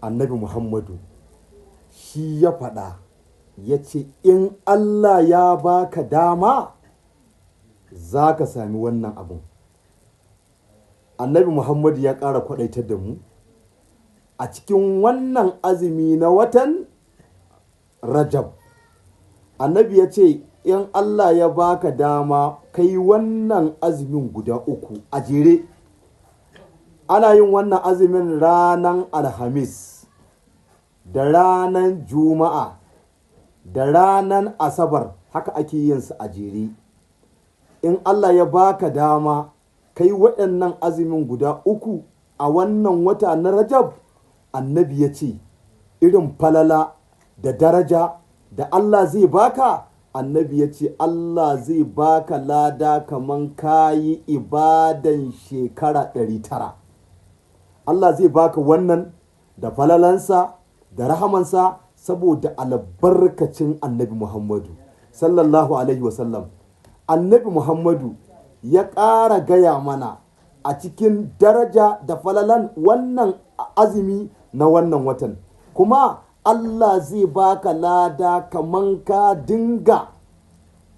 Annabi Muhammadu shi ya faɗa, ya ce in Allah ya baka dama za ka sami wannan abun. Annabi Muhammadu ya ƙara kwaɗaitar da mu a cikin wannan azumi na watan Rajab. Annabi ya ce in Allah ya baka dama kai wannan azumin guda uku a jere. Ana yin wannan azumin ranan Alhamis da ranan Juma'a da ranan Asabar, haka ake yin su a jere. In Allah ya baka dama kai waɗannan azumin guda uku a wannan wata na Rajab, Annabi ya ce irin falala da daraja da Allah zai baka, Annabi ya ce Allah zai baka lada kaman kayi ibadan shekara 900. Allah zai baka wannan da falalansa da rahamansa saboda albarkacin Annabi Muhammadu sallallahu alaihi wasallam. Annabi Muhammadu ya ƙara gaya mana a cikin daraja da falalan wannan azumi na wannan watan. Kuma Allah zai baka lada kaman ka dinga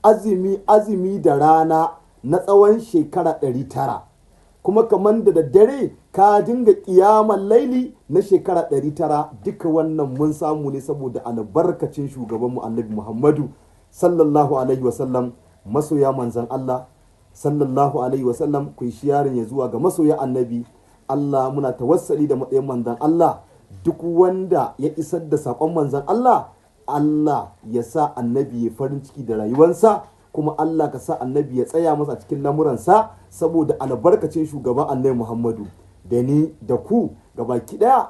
azumi azumi da rana na tsawon shekara 900. Kuma kaman da daddare ka dinga ƙiyamar laili na shekara 900. Duka wannan mun samu ne saboda albarkacin shugabanmu Annabi Muhammadu sallallahu alaihi wasallam. Masoya manzan Allah sallallahu alaihi wasallam, ku yi sharing ya zuwa ga masoya Annabi. Allah muna tawassali da matsayin manzan Allah, duk wanda ya isar da saƙon manzan Allah, Allah ya sa Annabi ya farin ciki da rayuwansa, kuma Allah ka sa Annabi ya tsaya masa cikin lamuransa saboda albarkacin shugaban Annabi Muhammadu. Da ni da ku gabaki ɗaya.